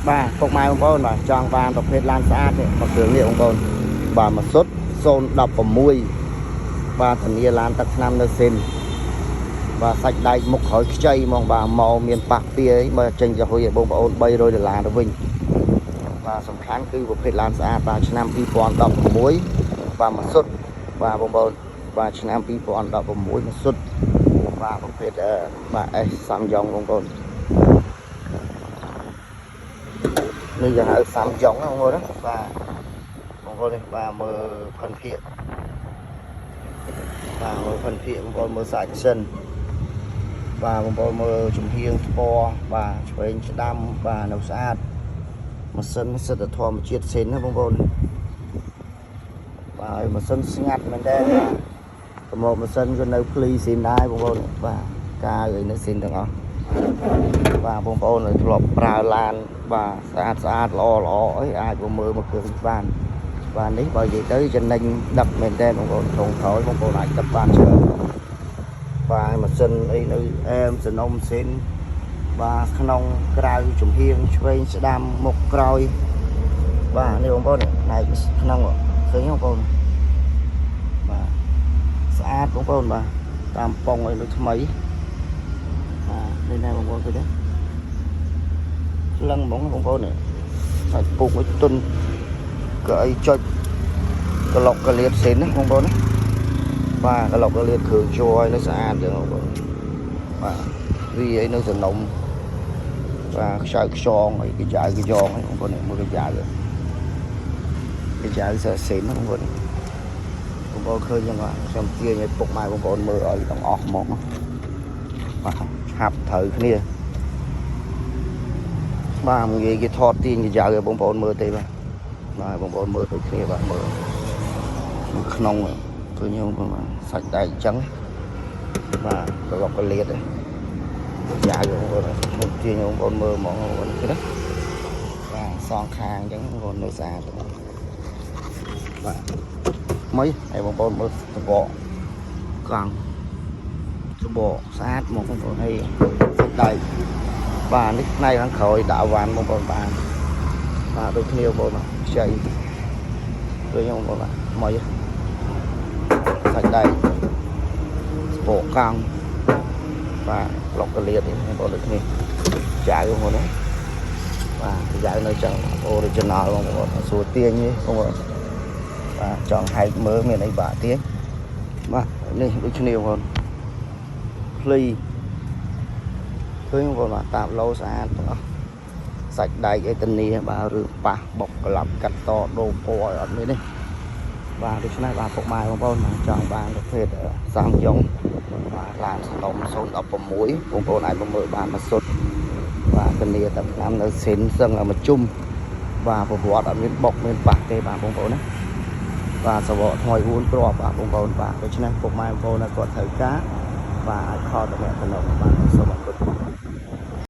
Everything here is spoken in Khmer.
បាទពុកម៉ែបងប្អូនបាទចង់បានប្រភេទឡានស្អាតនេះមកគ្រឿងនេះបងប្អូនបាទមួយសុទ្ធ016បាទធានាឡានទឹកឆ្នាំនៅសិនបាទសាច់ដែកមុខក្រោយខ្ចីហ្មងបាទមកមានប៉ះពីអីបើចេញទៅហុយឲ្យបងប្អូន300ដុល្លារទៅវិញបាទសំខាន់គឺប្រភេទឡានស្អាតបាទឆ្នាំ2016បាទមួយសុទ្ធបាទបងប្អូនបាទឆ្នាំ2016មួយសុទ្ធបាទប្រភេទបាទ S សាំយ៉ុងបងប្អូន នេះគេហៅសាំយ៉ុងណាបងប្អូនណាបាទបងប្អូននេះបាទមើលផិនភាកបាទមើលផិនភាកបងប្អូនមើលសាច់សិនបាទបងប្អូនមើលចំហៀងថ្ពណ៌បាទឆ្វេងស្ដាំបាទនៅស្អាតម៉ាស៊ីនសិតតែធម្មជាតិសិនណាបងប្អូនបាទហើយម៉ាស៊ីនស្ងាត់មែនតើបាទប្រមោម៉ាស៊ីនក៏នៅភ្លីស៊ីនដែរបងប្អូនបាទកាយឲ្យនៅស៊ីនទាំងអស់ បាទបងប្អូនដែលធ្លាប់ប្រើឡានបាទស្អាតស្អាតល្អល្អអីអាចមកមើលមកគ្រឿងនេះបានបាទនេះបើនិយាយទៅចំណេញដឹកមែនតើបងប្អូនត្រង់ក្រោយបងប្អូនអាចដឹកបានច្រើនបាទម៉ាស៊ីនអីនៅអែមសនំស៊ីនបាទក្នុងក្រៅចំហៀងឆ្វេងស្ដាំមុខក្រោយបាទនេះបងប្អូនផ្នែកក្នុងឃើញទេបងប្អូនបាទស្អាតបងប្អូនបាទតាមប៉ុងអីដូចថ្មីបាទនេះណែបងប្អូនឃើញទេ លឹងហ្មងបងប្អូននេះសាច់ពុកឲ្យទុនក៏អីចុចក្លុកកលៀតសិនណាបងប្អូនណាបាទក្លុកកលៀតគ្រឿងជ័រឲ្យនៅស្អាតចឹងបងប្អូនបាទវាអីនៅសំណុំបាទខ្ចៅខ្យងអីកយ៉ាវកយ៉ងអីបងប្អូននេះមើលកយ៉ាវកយ៉ាវសើសិនណាបងប្អូនបងប្អូនឃើញចឹងបាទខ្ញុំទាញឲ្យពុកម៉ែបងប្អូនមើលឲ្យទាំងអស់ហ្មងបាទឆាប់ត្រូវគ្នា បាទនិយាយគេថតទាញកញ្ចៅឲ្យបងប្អូនមើលទេបាទបាទបងប្អូនមើលដូចគ្នាបាទមើលក្នុងឃើញបងប្អូនបាទសាច់ដែកអញ្ចឹងបាទក្លុកកលៀតកញ្ចៅបងប្អូនខ្ញុំទាញបងប្អូនមើលហ្មងបងប្អូនឃើញទេបាទសងខាងអញ្ចឹងបងប្អូននៅស្អាតបាទថ្មីហើយបងប្អូនមើលសបកកង់សបកស្អាតហ្មងបងប្អូនហើយសាច់ដែក បាទនេះផ្នែកខាងក្រោយដាក់វ៉ាន់បងប្អូនបានបាទដូចគ្នាបងប្អូនបាទខ្ចីដូចខ្ញុំបងប្អូនបាទថ្មីសាច់ដែកស្ពកកង់បាទប្លុកកលៀតនេះបងប្អូនដូចគ្នាចៅបងប្អូនណាបាទចៅនៅចឹង original បងប្អូនសួរទាញនេះបងប្អូនបាទចង់ហែកមើលមានអីបាក់ទាញបាទនេះដូចគ្នាបងប្អូនភ្លី ឃើញបងប្អូនបាទតាមឡូស្អាតទាំងអស់សាច់ដែកអីតានីបាទឬប៉ះបុកក្លាប់កាត់តដូរពណ៌ឲ្យអត់មានទេបាទដូច្នេះបាទពុកម៉ែបងប្អូនបាទចង់បានប្រភេទសាំយ៉ុងបាទឡានសនំ016បងប្អូនអាចមកមើលបានមួយសុទ្ធបាទតានីតែឆ្នាំនៅសិនសឹងឲ្យមកជុំបាទប្រវត្តិអត់មានបុកមានប៉ះទេបាទបងប្អូនណាបាទសវកថ្មី4គ្រាប់បាទបងប្អូនបាទដូច្នេះពុកម៉ែបងប្អូនគាត់ត្រូវការបាទអាចខលតំណតំណងបាន0